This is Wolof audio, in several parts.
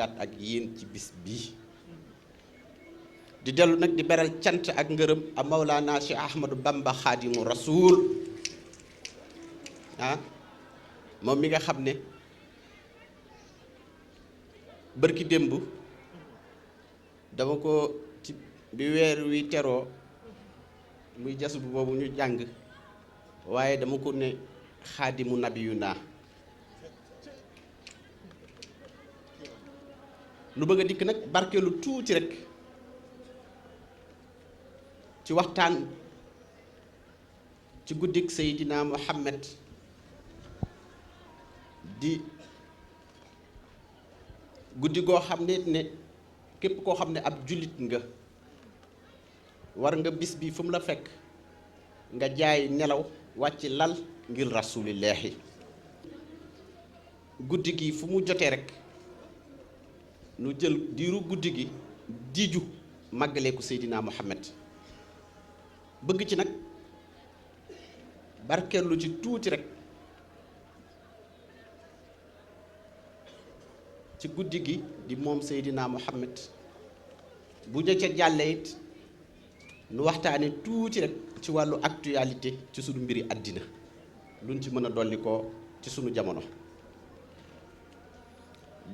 àndaat ak yéen ci bis bii di dellu nag di beral cant ak ngërëm a Mawlana Cheikh Ahmadou Bamba Xaadimu Rasuul moom mi nga xam ne bërki démb dama ko ci bi weer wi teroo muy jas bu boobu ñu jàng waaye dama ko ne xaadimu nabiyuna lu bëgg a dikk nag barkeelu tuuti rek ci waxtaan ci guddik Seydina Mouhamed di guddi goo xam ne képp koo xam ne ab jullit nga war nga bis bi fu mu la fekk nga jaay nelaw wàcc lal ngir rasulillahi guddi gi fu mu jotee rek nu jël diiru guddi gi diiju màggaleeku Seydina Mouhamed bëgg ci nag barkeelu ci tuuti rek ci guddi gi di moom Seydina Mouhamed bu ñu ca jàllee it nu waxtaane tuuti rek ci wàllu actualité ci sunu mbiri àddina luñ ci mën a dolli ko ci sunu jamono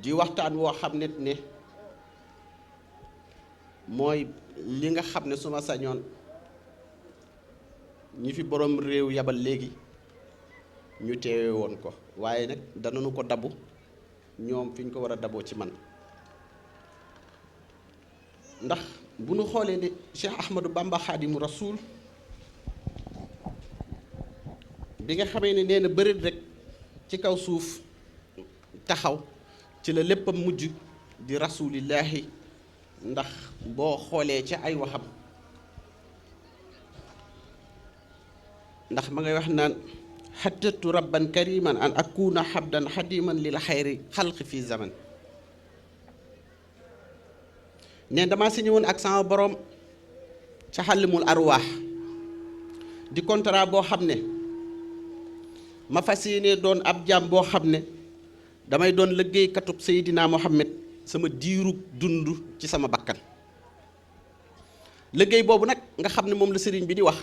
di waxtaan woo xam ne mooy li nga xam ne su ma sañoon ñi fi borom réew yabal léegi ñu teewe woon ko waaye nag danañu ko dabu ñoom fi ñu ko war a daboo ci man ndax bu nu xoolee ne Cheikh Ahmadou Bamba Xaadimu Rasuul bi nga xamee ne nee na bërit rek ci kaw suuf taxaw ci la léppam mujj di rasulillahi ndax boo xoolee ca ay waxam ndax ma ngay wax naan xattatu rabban kariman an akuna xabdan xadiman lil xayri xalqi fi zaman neen dama signé woon ak sama borom ca xalimul arwaax di contrat boo xam ne ma fas yéene doon ab jaam boo xam ne damay doon liggéeykatub Seydina Mouhamed sama diirub dund ci sama bakkan liggéey boobu nag nga xam ne moom la sëriñ bi di wax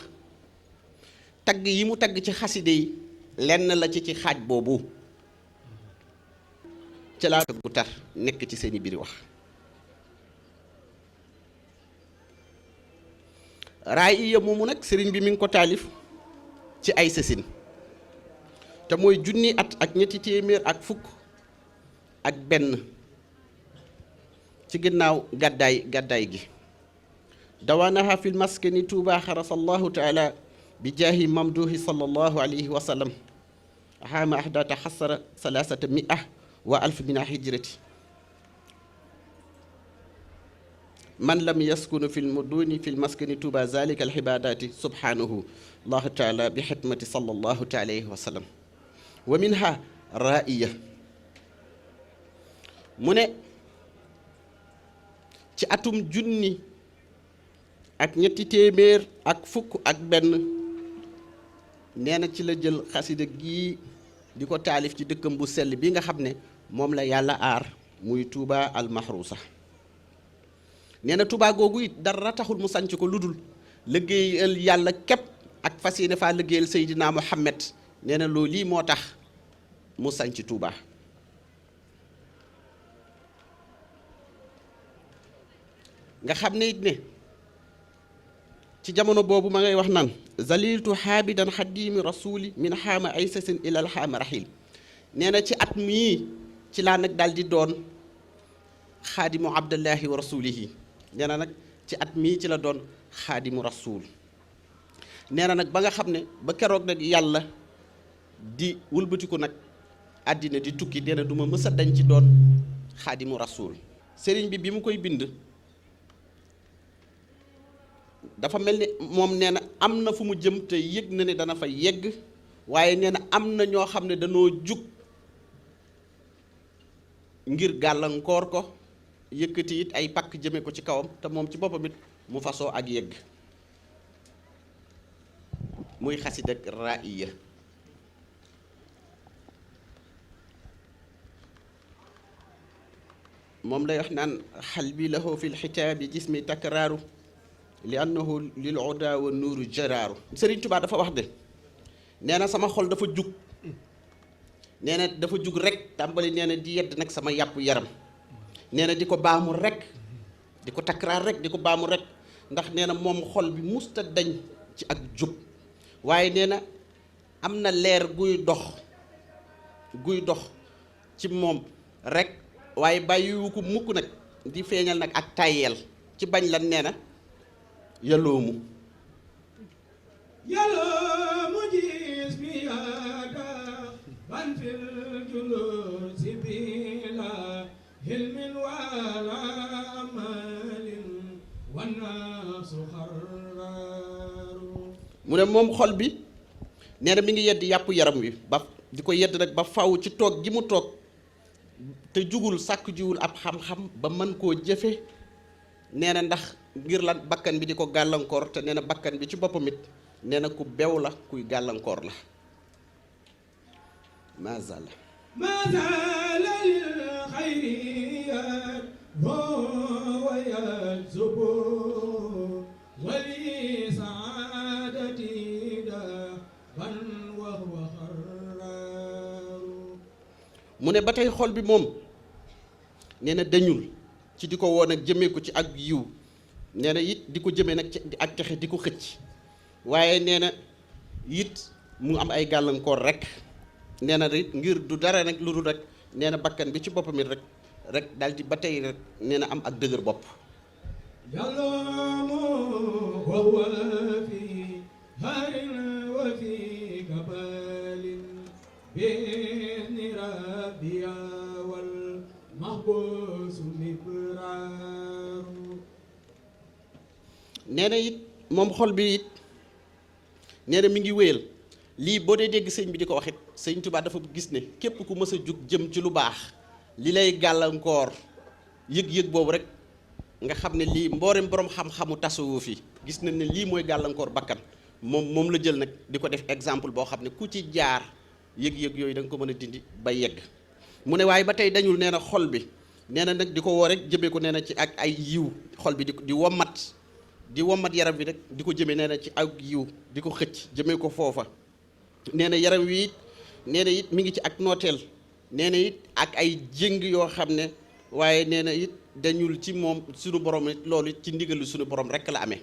tagg yi mu tagg ci xaside yi lenn la ci xaaj boobu ca laa gu tar nekk ci seeni biir wax raay iya moomu nag sëriñ bi mi ngi ko taalif ci ay sësin te mooy junni at ak ñetti téeméer ak fukk ak benn ci ginnaaw gàddaay gi dawaanaha fil maskani tuuba xarasallahu taala bi jaahi mamduhi sallallahu alayhi wa sallam xaama ahdata xasara salaasata mi'a wa alf min hijrati man lam yaskunu fi lmuduni fi lmaskani tuuba zalika alxibadati subhanahu allahu taala bi xikmati sallallahu taala alayhi wa sallam wa minha ra'iya mu ne ci atum junni ak ñetti téeméer ak fukk ak benn nee na ci la jël xasida gii di ko taalif ci dëkkam bu sell bi nga xam ne moom la yàlla aar muy Touba al Mahrousa nee na Touba googu it dara taxul mu sanc ko lu dul liggéeyal yàlla képp ak fas yéene faa liggéeyal Seydina Mouhamed nee na loolu lii moo tax mu sanc Touba nga xam ne it ne ci jamono boobu ma ngay wax naan zaliltu xaabidan xadimi rasuli min xaama aysasin ilal xaama rahil nee na ci at mii ci laa nag daal di doon xaadimu abdallahi wa rasulihi nee na nag ci at mii ci la doon xaadimu rasul nee na nag ba nga xam ne ba keroog nag yàlla di wëlbatiku nag àddina di tukki nee na du ma mës a dañ ci doon xaadimu rasul sëriñ bi mu koy bind dafa mel ni moom nee na am na fu mu jëm te yëg na ne dana fa yegg waaye nee na am na ñoo xam ne danoo jug ngir gàllankoor ko yëkkati it ay pakk jëme ko ci kawam te moom ci boppam it mu fasoo ak yegg muy xasida ak ra'iya moom lay wax naan xalbi lahu fi lxitaabi jismi takraaru li annahu lil uda wa nuuru jaraaru Sëriñ Tuubaa dafa wax de nee na sama xol dafa jug nee na dafa jug rek tàmbali nee na di yedd nag sama yàpp yaram nee na di ko baamu rek di ko takraar rek di ko baamu rek ndax nee na moom xol bi musta dañ ci ak jub waaye nee na am na leer guy dox ci moom rek waaye bàyyiwu ko mukk nag di feeñal nag ak tàyyeel ci bañ lan nee na yaloomu gis mi yaada ban fil julur si bila hilmin wala amalin wanaasu xaraaru mu ne moom xol bi nee na mi ngi yedd yàpp yaram wi ba di ko yedd nag ba faw ci toog gi mu toog te jugul sàkk jiwul ab xam-xam ba mën koo jëfe nee na ndax ngir lan bakkan bi di ko gàllankoor te nee na bakkan bi ci boppam it nee na ku bew la kuy gàllankoor la mazala lil xayriyat wa yazbu wali saadati da ban wax waxaraaru mu ne ba tey xol bi moom nee na dañul ci di ko woon ak jëmee ko ci ak yiw nee na it di ko jëmee nag ci ak texe di ko xëcc waaye nee na it mu am ay gàllankoor rek nee na it ngir du dara nag lu dul rek nee na bakkan bi ci boppam it rek daal di ba tey rek nee na am ak dëgër bopp yàllaamu wawa fi harin wa fi kabalin biizni rabbiya wal mahbusu mibraaru nee na it moom xol bi it nee na mi ngi wéyal lii boo dee dégg sëñ bi di ko wax it sëñ Tuubaa dafa gis ne képp ku mës a jug jëm ci lu baax li lay gàllankoor yëg-yëg boobu rek nga xam ne lii mboolem borom xam-xamu tasawuf fi gis nañ ne lii mooy gàllankoor bakkan moom la jël nag di ko def exemple boo xam ne ku ci jaar yëg-yëg yooyu da nga ko mën a dindi ba yegg mu ne waaye ba tey dañul nee na xol bi nee na nag di ko woo rek jëmee ko nee na ci ak ay yiw xol bi di wommat yaram bi rek di ko jëmee nee na ci ak yiw di ko xëcc jëmee ko foofa nee na yaram wi it nee na it mi ngi ci ak nooteel nee na it ak ay jéng yoo xam ne waaye nee na it dañul ci moom suñu borom it loolu ci ndigalu suñu borom rek la amee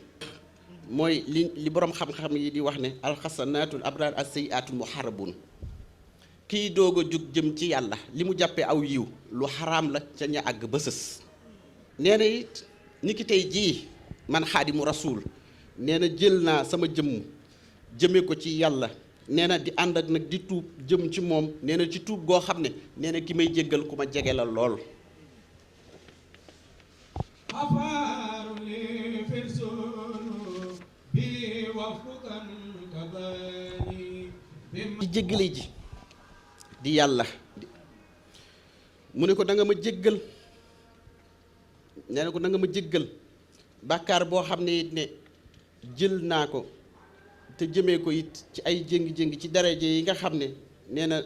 mooy li borom xam-xam yi di wax ne alxasanaatul abraar as sayyiaatul muharrabun kiy doog a jug jëm ci yàlla li mu jàppee aw yiw lu xaraam la ca ña àgg ba sës nee na it ni ki tey jii man xaadimu rasuul nee na jël naa sama jëmm jëmee ko ci yàlla nee na di ànd ak nag di tuub jëm ci moom nee na ci tuub goo xam ne nee na ki may jéggal ku ma jege la lool ci jéggale ji di yàlla mu ne ko da nga ma jéggal nee na ko da nga ma jéggal bàkkaar boo xam ne it ne jël naa ko te jëmee ko it ci ay jéngi-jéngi ci daraje yi nga xam ne nee na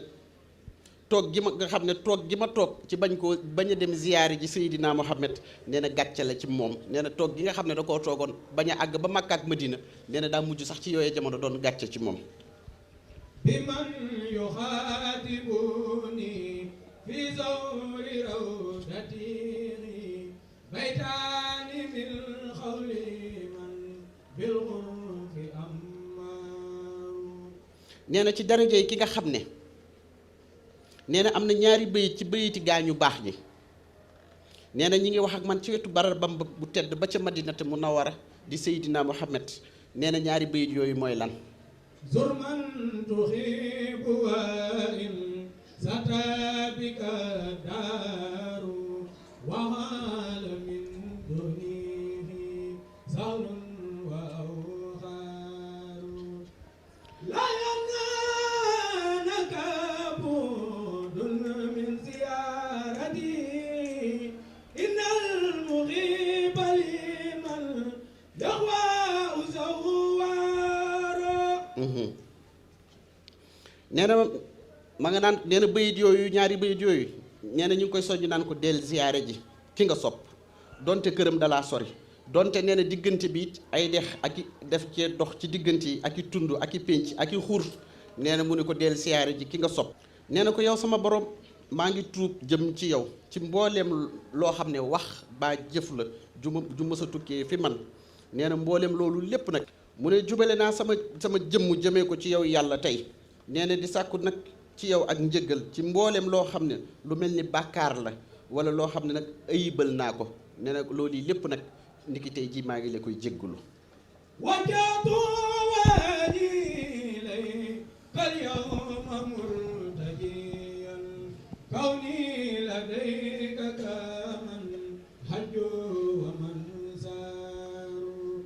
toog gi ma nga xam ne toog gi ma toog ci bañ a dem ziyaari ji Seydina Mouhamed nee na gàcce la ci moom nee na toog gi nga xam ne da koo toogoon bañ a àgg ba Makka ak Madina nee na daa mujj sax ci yooyee jamono doon gàcce ci moom biman yuxaatibuni fi zawri rawdati baytaani min xawli man bil xurfi ammaaru nee na ci daraje yi ki nga xam ne nee na am na ñaari bayit ci bayiti gaañu baax ñi nee na ñi ngi wax ak man ci wetu barabam bu tedd ba ca Madinatu Munawwara di Seydina Mouhamed nee na ñaari bayit yooyu mooy lan zurman tuxibu wa in satabika daaru wa min dunihi sawlun wa awxaaru la yananaka budun min ziyarati innal muxiba liman yaxwa nee na ma nga naan nee na bayit yooyu ñaari bayit yooyu nee na ñu ngi koy soññ naan ko del ziyaare ji ki nga sopp donte këram dalaa sori donte nee na diggante bi it ay dex ak i def cee dox ci diggante yi ak i tund ak i pénc ak i xur nee na mu ne ko del siyaare ji ki nga sopp nee na ko yow sama borom maa ngi tuub jëm ci yow ci mbooleem loo xam ne wax baa jëf la ju mës a tukkee fi man nee na mbooleem loolu lépp nag mu ne jubale naa sama jëmm jëmee ko ci yow yàlla tey nee na di sàkku nag ci yow ak njëggal ci mbooleem loo xam ne lu mel ni bàkkaar la wala loo xam ne nag ayibal naa ko nee na loolu yi lépp nag niki tey ji maa ngi la koy jéggulu wajjahtu wajhi kal yawma murtajiyan kawni ladayka kaman hajju wa man saaru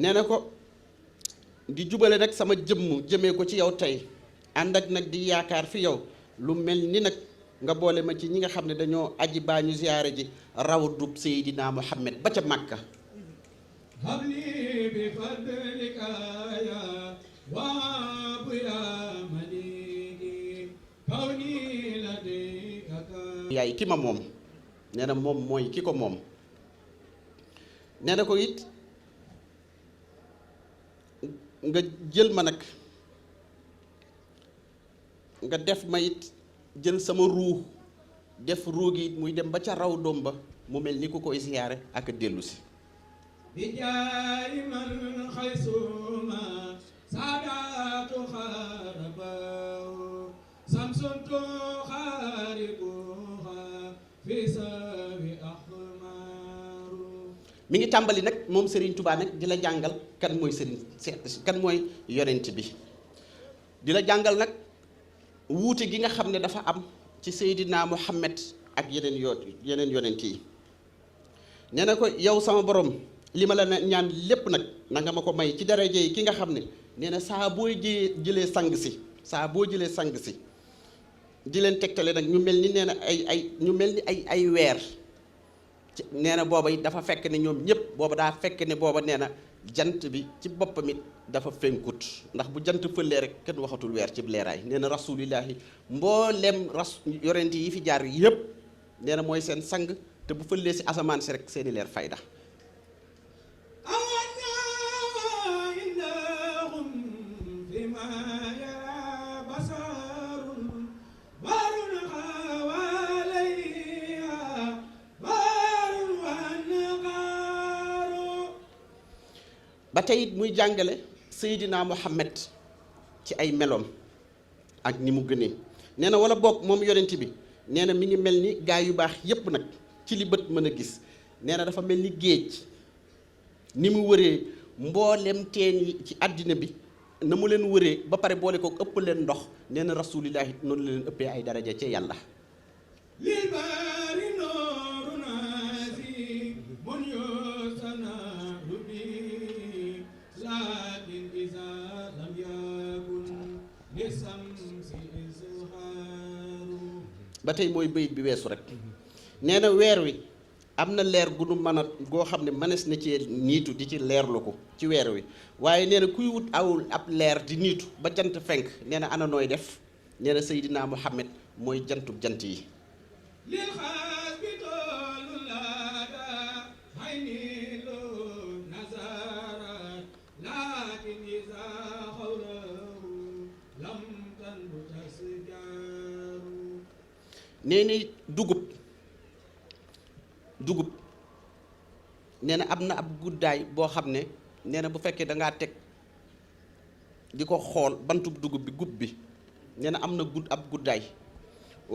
nee na ko di jubale nag sama jëmm jëmee ko ci yow tey ànd ak nag di yaakaar fi yow lu mel ni nag nga boole ma ci ñi nga xam ne dañoo aji baa ñu ziyaare ji rawdub Seydina Mouhamed ba ca Màkka habli bi fadlika ya waabu ya maliki kawni ladayka yaay ki ma moom nee na moom mooy ki ko moom nee na ko it nga jël ma nag nga def ma it jël sama ruu def ruu gi muy dem ba ca raw doom ba mu mel ni ku koy ziyaare ak dellu si bi jaay man xaysuma saadaatu xarabaw samsuntu xaaribuha fi sawi axmaaru mi ngi tàmbali nag moom Serigne Touba nag di la jàngal kan mooy Serigne kan mooy yonent bi di la jàngal nag wuute gi nga xam ne dafa am ci Seydina Mouhamed ak yeneen yonent yi nee na ko yow sama borom li ma la ñaan lépp nag na nga ma ko may ci daraje yi ki nga xam ne nee na saa boo jëlee sang si di leen tegtale nag ñu mel ni nee na ñu mel ni ay weer nee na booba it dafa fekk ne ñoom ñëpp booba daa fekk ne booba nee na jant bi ci boppam it dafa fenkut ndax bu jant fëllee rek kenn waxatul weer ci leeraay nee na rasulillahi mboolem yorent yi fi jaar yëpp nee na mooy seen sang te bu fëllee si asamaan si rek seeni leer fayda ba tey it muy jàngale Seydina Mouhamed ci ay meloom ak ni mu gënee nee na wala boog moom yonent bi nee na mi ngi mel ni gaa yu baax yépp nag ci li bët mën a gis nee na dafa mel ni géej ni mu wëree mboolem teen yi ci àddina bi na mu leen wëree ba pare boole ko ëpp leen ndox nee na rasulillahi noonu la leen ëppee ay daraja ci yàlla ba tey mooy bayit bi weesu rek nee na weer wi am na leer gu nu mën a goo xam ne mënees na ci niitu di ci leerlu ko ci weer wi waaye nee na kuy wut awul ab leer di niitu ba jant fenk nee na ana nooy def nee na Seydina Mouhamed mooy jantub jant yi nee na dugub nee na am na ab guddaay boo xam ne nee na bu fekkee dangaa teg di ko xool bantub dugub bi gub bi nee na am na ab guddaay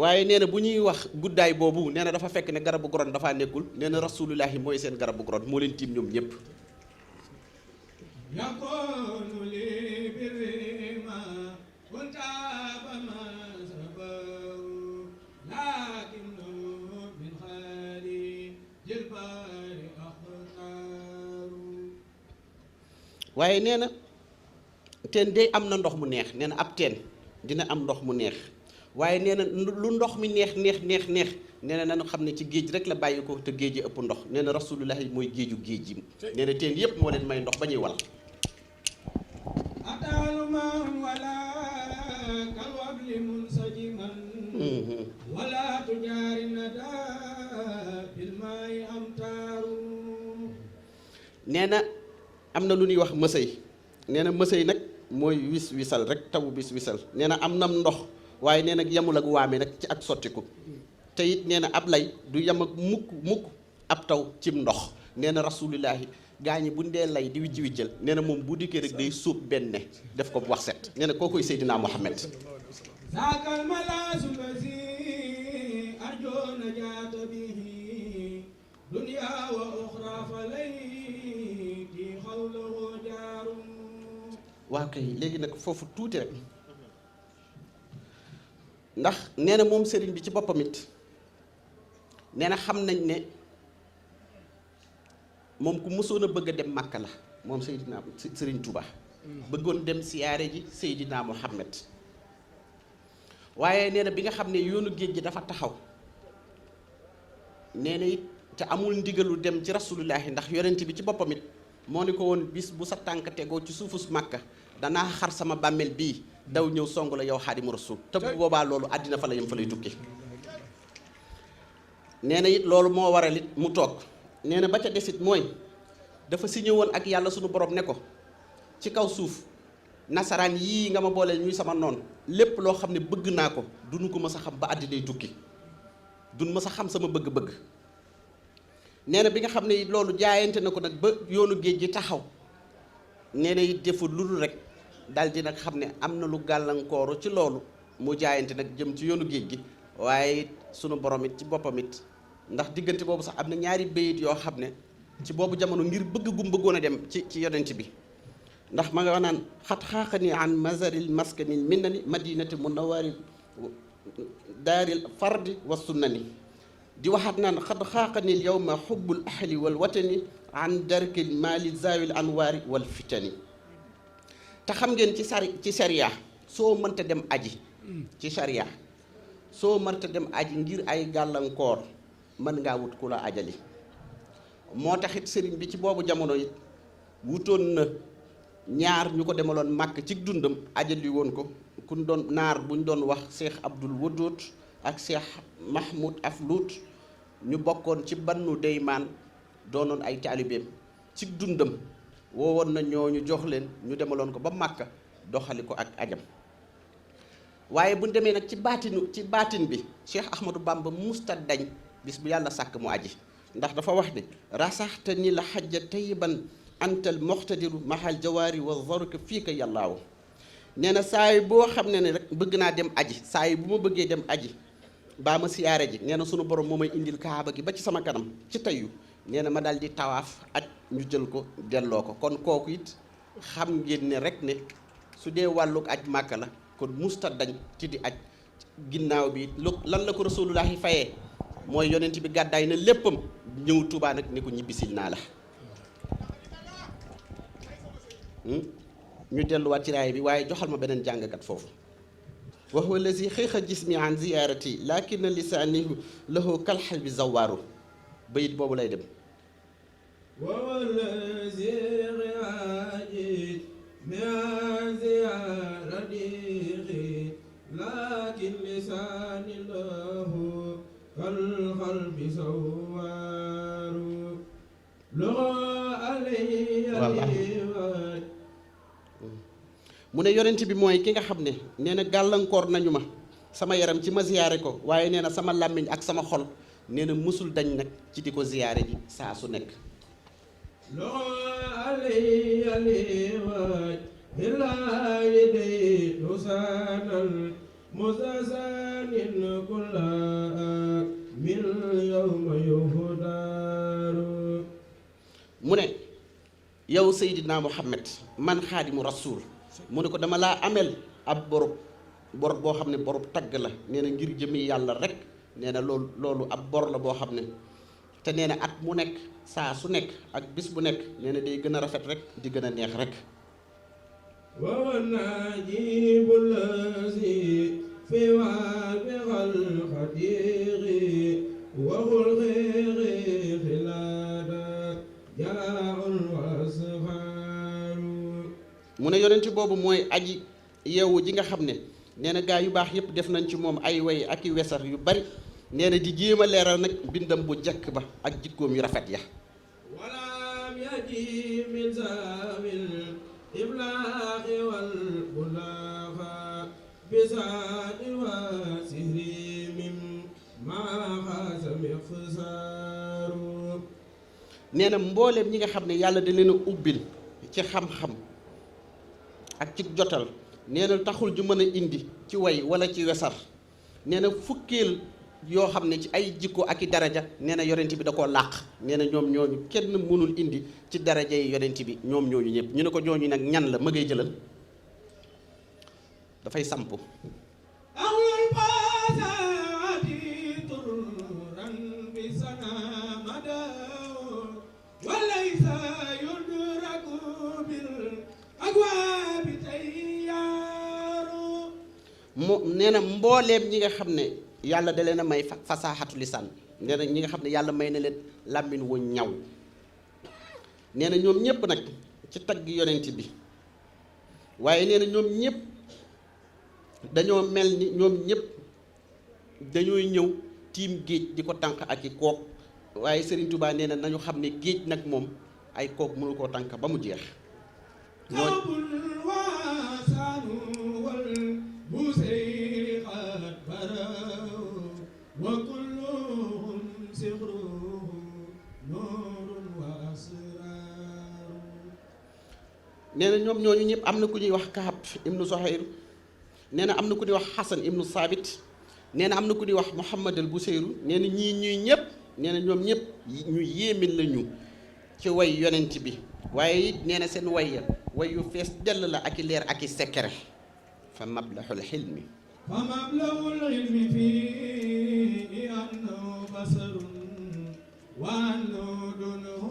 waaye nee na bu ñuy wax guddaay boobu nee na dafa fekk ne garabu goron dafaa nekkul nee na rasulullahi mooy seen garabu goron moo leen tiim ñoom ñépp waaye nee na teen day am na ndox mu neex nee na ab teen dina am ndox mu neex waaye nee na lu ndox mi neex nee na nañu xam ne ci géej rek la bàyyi ko te géej yi ëpp ndox nee na rasulullahi mooy géeju géej yi nee na teen yépp moo leen may ndox ba ñuy wal wala tujaari nada bi nee na am na lu ñuy wax mësëy nee na mësëy nag mooy wis wisal rek tawu bis wisal nee na am nam ndox waaye nee na yemul ak waame nag ci ak sottiku te it nee na ab lay du yem ak mukk ab taw cim ndox nee na rasulillahi gaa ñi buñ dee lay di wicci wiccal nee na moom bu dikkee rek day suub benn def ko wax set nee na kookoy Seydina Mouhamed saakal malaasu lazi arjoo najaata bihi dunya wa uxra fa layti xawlahu jaarum. waaw kay léegi nag foofu tuuti rek ndax nee na moom sëriñ bi ci boppam it nee na xam nañ ne moom ku mësoon a bëgg a dem Màkka la moom Seydina Sëriñ Touba bëggoon dem siyaare ji Seydina Mouhamed waaye nee na bi nga xam ne yoonu géej gi dafa taxaw nee na it te amul ndigalu dem ci rasulullahi ndax yonent bi ci boppam it moo ni ko woon bis bu sa tànk tegoo ci suufus Màkka danaa xar sama bàmmeel bii daw ñëw song la yow Xaadimu Rasuul te bu boobaa loolu àddina fa la yem fa lay tukki nee na it loolu moo waral it mu toog nee na ba ca desit mooy dafa signé woon ak yàlla sunu borom ne ko ci kaw suuf nasaraan yii nga ma booleel ñuy sama noon lépp loo xam ne bëgg naa ko duñu ko mës a xam ba àddinay tukki duñ mës a xam sama bëgg-bëgg nee na bi nga xam ne it loolu jaayante na ko nag ba yoonu géej gi taxaw nee na it deful lu dul rek daal di nag xam ne am na lu gàllankooru ci loolu mu jaayante nag jëm ci yoonu géej gi waaye it sunu borom it ci boppam it ndax diggante boobu sax am na ñaari bayit yoo xam ne ci boobu jamono ngir bëgg gum bëggoon a dem ci yonent bi ndax ma nga wax naan xat xaaxani an mazaril maskanil minnani madinati munawwari daaril fardi wa sunnani di waxaat naan xat xaaxanil yawma xubbul ahli wal watani an darkil maali zawil anwaari wal fitani te xam ngeen ci sariya soo mënta dem aji ci sariya soo mënta dem aji ngir ay gàllankoor mën ngaa wut ku la ajali moo taxit sëriñ bi ci boobu jamono it wutoon na ñaar ñu ko demaloon màkk ci dundam ajali woon ko kun doon naar bu ñu doon wax Cheikh Abdul Wadud ak Cheikh Mahmoud Aflut ñu bokkoon ci bannu deymaan doonoon ay taalibeem ci dundam woowoon na ñooñu jox leen ñu demaloon ko ba màkka doxali ko ak ajam waaye bu ñu demee nag ci baatin bi Cheikh Ahmadou Bamba musta dañ bis bu yàlla sàkk mu aji ndax dafa wax ne rasaxta ni la xajja tayiban antal moxtadiru mahal jawaari wa zaruka fii ka yàllaawu nee na saa yi boo xam ne rek bëgg naa dem aji saa yi bu ma bëggee dem aji baa ma siyaare ji nee na sunu borom moo may indil kaaba gi ba ci sama kanam ci tayyu nee na ma daal di tawaaf aj ñu jël ko delloo ko kon kooku it xam ngeen ne rek ne su dee wàlluk aj màkka la kon musta dañ ci di aj ginnaaw bi lan la ko rasulullahi fayee mooy yonent bi gàddaay na léppam ñëw Tuubaa nag ne ko ñibbisil naa la ñu delluwaat ci raay bi waaye joxal ma beneen jàngkat foofu wa huwa allazi xëyxa jismi an ziyaarati lakinna lisaanihu lahu kalxal bi zawaaru bayit boobu lay dem wa huwa allazi xëyxa jismi an ziyaarati lakin lisaani lahu kalxal bi zawaaru mu ne yonent bi mooy ki nga xam ne nee na gàllankoor nañu ma sama yaram ci ma ziyaare ko waaye nee na sama làmmiñ ak sama xol nee na musul dañ nag ci di ko ziyaare ji saa su nekk mu ne yow Seydina Mouhamed man xaadimu rasuul mu ne ko dama laa amel ab bor boo xam ne boru tagg la nee na ngir jëmi yàlla rek nee na loolu ab bor la boo xam ne te nee na at mu nekk saa su nekk ak bis bu nekk nee na day gën a rafet rek di gën a neex rek mu ne yonent boobu mooy aji yeewu ji nga xam ne nee na gaa yu baax yépp def nañ ci moom ay way ak i wesar yu bari nee na di jéem a leeral nag bindam bu jekk ba ak jikkoom yu rafet ya walam يجي من زاوي الإبلاغ والبلاغة بزاد وسهر مما خاز مخزار. nee na mbooleem ñi nga xam ne yàlla da leen a ubbil ci xam-xam ak ci jotal nee na taxul ju mën a indi ci way wala ci wesar nee na fukkeel yoo xam ne ci ay jikko ak i daraja nee na yonent bi da koo làq nee na ñoom ñooñu kenn mënul indi ci daraja yi yonent bi ñoom ñooñu ñëpp ñu ne ko ñooñu nag ñan la ma ngay jëlal dafay samp mu nee na mbooleem ñi nga xam ne yàlla da leen a may fasaaxatu lisaan nee na ñi nga xam ne yàlla may na leen làmmiñ wu ñaw nee na ñoom ñëpp nag ci tagg yonent bi waaye nee na ñoom ñëpp dañoo mel ni ñoom ñëpp dañooy ñëw tiim géej di ko tànk ak i kook waaye Serigne Touba nee na nañu xam ne géej nag moom ay kook mënu koo tànk ba mu jeex nee na ñoom ñooñu ñëpp am na ku ñuy wax Kaab ibnu Zuhayr nee na am na ku ñuy wax Xasan ibnu Saabit nee na am na ku ñuy wax Mouhamed al Buseyru nee na ñii ñuy ñëpp nee na ñoom ñëpp ñu yéemin lañu ci way yonent bi waaye it nee na seen way ya way yu fees dell la ak i leer ak i sekkere fa mablaxul xilmi fa mablaxul xilmi fii annahu basarun wa annahu dunahu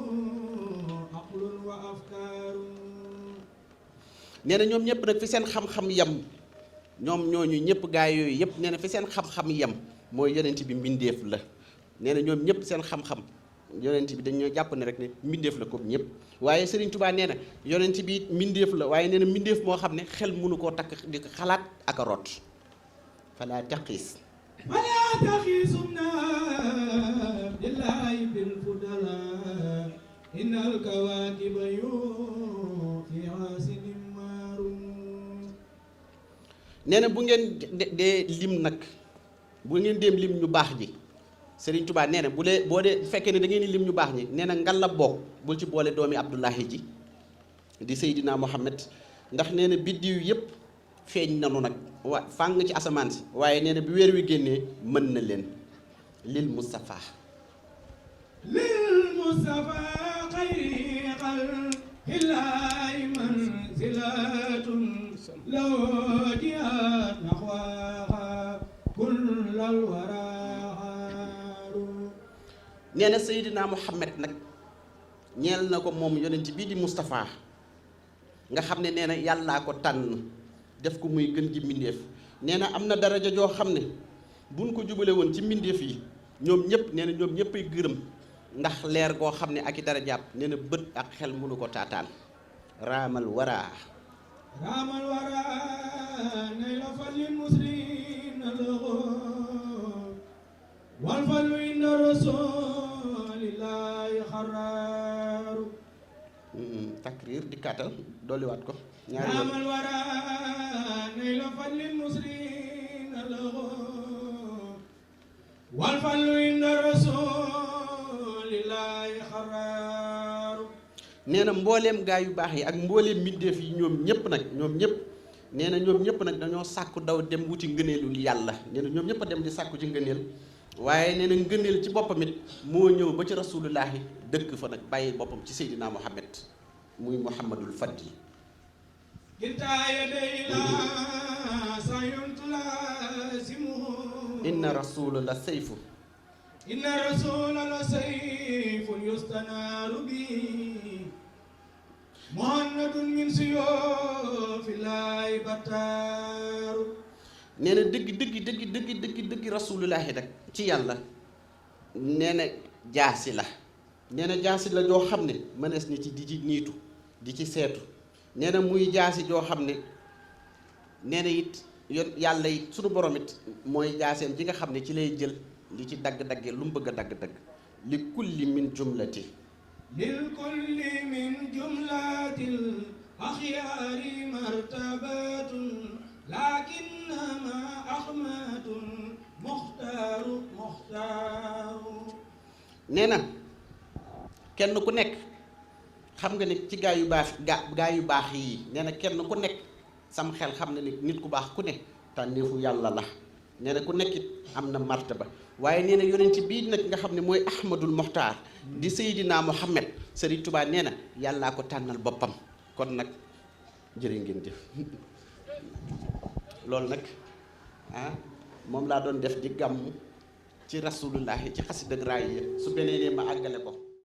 aqlun wa afkaarun nee na ñoom ñëpp nag fi seen xam-xam yem ñoom ñooñu ñëpp gaa yooyu yëpp nee na fi seen xam-xam yem mooy yonent bi mbindeef la nee na ñoom ñëpp seen xam-xam yonent bi dañoo jàpp ne rek ne mbindeef la comme ñëpp waaye Serigne Touba nee na yonent bi mbindeef la waaye nee na mbindeef moo xam ne xel mënu koo takk di ko xalaat ak a root falaa taqiis sumna billahi bil fudala innal kawaakiba fi aasinin maarum nee na bu ngeen dee lim nag bu ngeen dem lim ñu baax ji Serigne Touba nee na boo dee fekkee ne da ngeen di lim ñu baax ñi nee na ngal la bokk bul ci boole doomi Abdullahi ji di Seydina Mouhamed ndax nee na biddiw yëpp feeñ nanu nag fàng ci asamaan si waaye nee na bi weer wi génnee mën na leen lil Moustapha xayri xalqillaahi manzilatun law jihat naxwaha kullal wara. nee na Seydina Mouhamed nag ñeel na ko moom yonent bii di Moustapha nga xam ne nee na yàllaa ko tànn def ko muy gën gi mbindeef nee na am na daraja joo xam ne buñ ko jubale woon ci mbindeef yi ñoom ñëpp nee na ñoom ñëppay gërëm ndax leer goo xam ne ak i darajaam nee na bët ak xel mënu ko taataan raamal waraa nay la falin musrin wal falu inda rasulillahi xaraaru takrir di kaatal dolliwaat ko ñaari raamal wara nay la falin musrin wal falu inda rasulillahi xaraaru nee na mbooleem gaa yu baax yi ak mbooleem mbindeef yi ñoom ñëpp nag nee na ñoom ñëpp nag dañoo sàkku daw dem wuti ngëneelul yàlla nee na ñoom ñëpp a dem di sàkku ci ngëneel waaye nee na ngëneel ci boppam it moo ñëw ba ci rasulullahi dëkk fa nag bàyyi boppam ci Seydina Mouhamed muy Mouhamadul Fadli inna rasula la sayfu yustanaaru bi muhannadun min suyuufillahi bataaru. nee na dëgg rasulullahi rek ci yàlla nee na jaasi la nee na jaasi la joo xam ne mënees ni ci di ci niitu di ci seetu nee na muy jaasi joo xam ne nee na it yàlla it sunu borom it mooy jaaseem ji nga xam ne ci lay jël li ci dagg-dagge lu mu bëgg a dagg-dagg li kulli min jumlati للكل من جملة الأخيار مرتبة لكنما أحمد مختار nee na kenn ku nekk xam nga ni ci gaa yu baax yi nee na kenn ku nekk sam xel xam na ni nit ku baax ku ne tànneefu yàlla la nee na ku nekk it am na martaba waaye nee na yonent bii nag nga xam ne mooy Ahmadul Moxtaar di Seydina Mouhamed Serigne Touba nee na yàllaa ko tànnal boppam kon nag jërë ngeen jëf loolu nag moom laa doon def di gàmm ci rasulullahi ci xasida raay yi su beneenee ma àggale ko